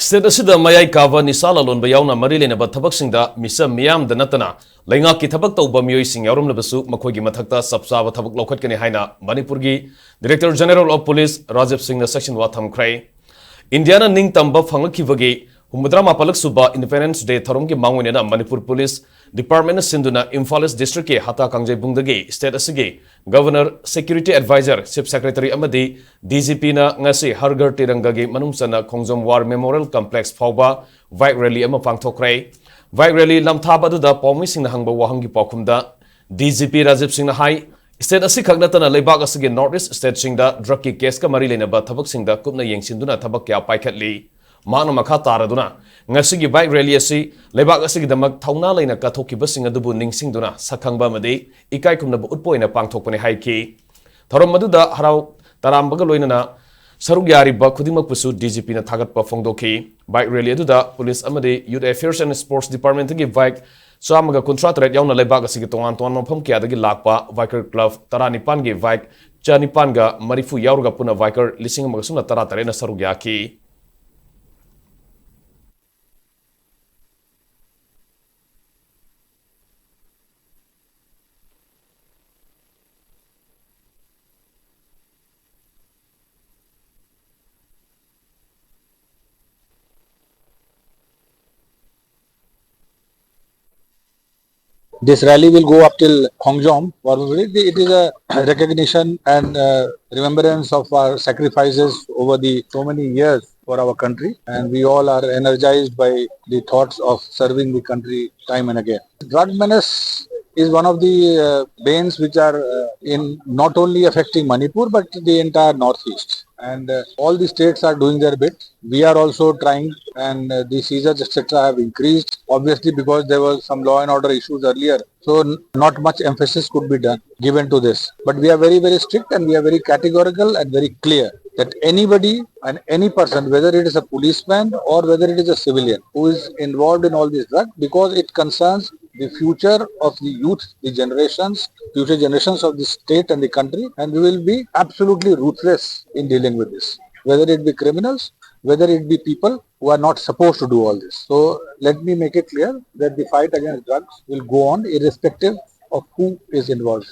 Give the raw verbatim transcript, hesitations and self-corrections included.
State ꯑꯁꯤꯗ ꯃꯌꯥꯏ ꯀꯥꯕ ꯅꯤꯁꯥ ꯂꯂꯣꯟꯕ ꯌꯥꯎꯅ ꯃꯔꯤ ꯂꯩꯅꯕ ꯊꯕꯛꯁꯤꯡꯗ ꯃꯤꯆꯝ ꯃꯤꯌꯥꯝꯗ ꯅꯠꯇꯅ ꯂꯩꯉꯥꯛꯀꯤ ꯊꯕꯛ ꯇꯧꯕ ꯃꯤꯑꯣꯏꯁꯤꯡ ꯌꯥꯎꯔꯝꯂꯕꯁꯨ ꯃꯈꯣꯏꯒꯤ ꯃꯊꯛꯇ ꯆꯞ ꯆꯥꯕ ꯊꯕꯛ ꯂꯧꯈꯠꯀꯅꯤ ꯍꯥꯏꯅ ꯃꯅꯤꯄꯨꯔꯒꯤ Director General of Police Rajiv ꯁꯤꯡꯅ ꯆꯦꯛꯁꯤꯟꯋꯥ ꯊꯝꯈ꯭ꯔꯦ꯫ ꯏꯟꯗꯤꯌꯥꯅ ꯅꯤꯡꯇꯝꯕ ꯐꯪꯂꯛꯈꯤꯕꯒꯤ ꯍꯨꯝꯐꯨꯇꯔꯥ ꯃꯥꯄꯜꯂꯛ ꯁꯨꯕ Independence Day ꯊꯧꯔꯝꯒꯤ ꯃꯥꯡꯑꯣꯏꯅꯅ ꯃꯅꯤꯄꯨꯔ ꯄꯨꯂꯤꯁ ꯗꯤꯄꯥꯔꯠꯃꯦꯟꯅ ꯁꯤꯟꯗꯨꯅ ꯏꯝꯐꯥꯜ ꯏꯁ ꯗꯤꯁꯇ꯭ꯔꯤꯛꯀꯤ ꯍꯇꯥ ꯀꯥꯡꯖꯩꯕꯨꯡꯗꯒꯤ ꯁ꯭ꯇꯦꯠ ꯑꯁꯤꯒꯤ governor, security adviser, chief secretary ꯑꯃꯗꯤ ꯗꯤ ꯖꯤ ꯄꯤꯅ ꯉꯁꯤ ꯍꯔ ꯘꯔ ꯇꯤꯔꯪꯒꯥꯒꯤ ꯃꯅꯨꯡ ꯆꯟꯅ ꯈꯣꯡꯖꯣꯝ ꯋꯥꯔ ꯃꯦꯃꯣꯔꯤꯌꯦꯜ ꯀꯝꯄ꯭ꯂꯦꯛꯁ ꯐꯥꯎꯕ ꯕꯥꯏꯛ ꯔꯦꯂꯤ ꯑꯃ ꯄꯥꯡꯊꯣꯛꯈ꯭ꯔꯦ꯫ ꯕꯥꯏꯛ ꯔꯦꯂꯤ ꯂꯝꯊꯥꯕ ꯑꯗꯨꯗ ꯄꯥꯎꯃꯤꯁꯤꯡꯅ ꯍꯪꯕ ꯋꯥꯍꯪꯒꯤ ꯄꯥꯎꯈꯨꯝꯗ ꯗꯤ ꯖꯤ ꯄꯤ ꯔꯥꯖꯤꯕ ꯁꯤꯡꯅ ꯍꯥꯏ, ꯁ꯭ꯇꯦꯠ ꯑꯁꯤꯈꯛ ꯅꯠꯇꯅ ꯂꯩꯕꯥꯛ ꯑꯁꯤꯒꯤ ꯅꯣꯔꯠ ꯏꯁ ꯁ꯭ꯇꯦꯠꯁꯤꯡꯗ ꯗ꯭ꯔꯒꯀꯤ ꯀꯦꯁꯀ ꯃꯔꯤ ꯂꯩꯅꯕ ꯊꯕꯛꯁꯤꯡꯗ ꯀꯨꯞꯅ ꯌꯦꯡꯁꯤꯟꯗꯨꯅ ꯊꯕꯛ ꯀꯌꯥ ꯄꯥꯏꯈꯠꯂꯤ꯫ ꯃꯍꯥꯛꯅ ꯃꯈꯥ ꯇꯥꯔꯗꯨꯅ, ꯉꯁꯤꯒꯤ ꯕꯥꯏꯛ ꯔꯦꯂꯤ ꯑꯁꯤ ꯂꯩꯕꯥꯛ ꯑꯁꯤꯒꯤꯗꯃꯛ ꯊꯧꯅꯥ ꯂꯩꯅ ꯀꯠꯊꯣꯛꯈꯤꯕꯁꯤꯡ ꯑꯗꯨꯕꯨ ꯅꯤꯡꯁꯤꯡꯗꯨꯅ ꯁꯛꯈꯪꯕ ꯑꯃꯗꯤ ꯏꯀꯥꯏ ꯈꯨꯝꯅꯕ ꯎꯠꯄ ꯑꯣꯏꯅ ꯄꯥꯡꯊꯣꯛꯄꯅꯤ ꯍꯥꯏꯈꯤ꯫ ꯊꯧꯔꯝ ꯑꯗꯨꯗ ꯍꯔꯥꯎ ꯇꯔꯥꯝꯕꯒ ꯂꯣꯏꯅꯅ ꯁꯔꯨꯛ ꯌꯥꯔꯤꯕ ꯈꯨꯗꯤꯡꯃꯛꯄꯨꯁꯨ ꯗꯤ ꯖꯤ ꯄꯤꯅ ꯊꯥꯒꯠꯄ ꯐꯣꯡꯗꯣꯛꯈꯤ꯫ ꯕꯥꯏꯛ ꯔꯦꯂꯤ ꯑꯗꯨꯗ ꯄꯨꯂꯤꯁ ꯑꯃꯗꯤ Youth Affairs and Sports Departmentꯀꯤ ꯕꯥꯏꯛ ꯆꯥꯝꯃꯒ ꯀꯨꯟꯊ꯭ꯔꯥ ꯇꯔꯦꯠ ꯌꯥꯎꯅ ꯂꯩꯕꯥꯛ ꯑꯁꯤꯒꯤ ꯇꯣꯉꯥꯟ ꯇꯣꯉꯥꯟꯕ ꯃꯐꯝ ꯀꯌꯥꯗꯒꯤ ꯂꯥꯛꯄ ꯕꯥꯏꯀꯔ ꯀ꯭ꯂꯕ ꯇꯔꯥꯅꯤꯄꯥꯟꯒꯤ ꯕꯥꯏꯛ ꯆꯅꯤꯄꯥꯟꯒ ꯃꯔꯤꯐꯨ ꯌꯥꯎꯔꯒ ꯄꯨꯟꯅ ꯕꯥꯏꯀꯔ ꯂꯤꯁꯤꯡ ꯑꯃꯒ ꯁꯨꯞꯅ ꯇꯔꯥ ꯇꯔꯦꯠꯅ ꯁꯔꯨꯛ ꯌꯥꯈꯤ꯫ This rally will go up till Khongjom. It is a recognition and uh, remembrance of our sacrifices over the so many years for our country, and we all are energized by the thoughts of serving the country time and again. Drug menace is one of the uh, banes which are uh, in not only affecting Manipur but the entire Northeast, and uh, all the states are doing their bit. We are also trying, and uh, the seizures, et cetera, have increased, obviously, because there were some law and order issues earlier. So, n- not much emphasis could be done, given to this. But we are very, very strict and we are very categorical and very clear that anybody and any person, whether it is a policeman or whether it is a civilian, who is involved in all this drug, because it concerns the future of the youth, the generations, future generations of the state and the country, and we will be absolutely ruthless in dealing with this, whether it be criminals whether it be people who are not supposed to do all this. So let me make it clear that the fight against drugs will go on irrespective of who is involved.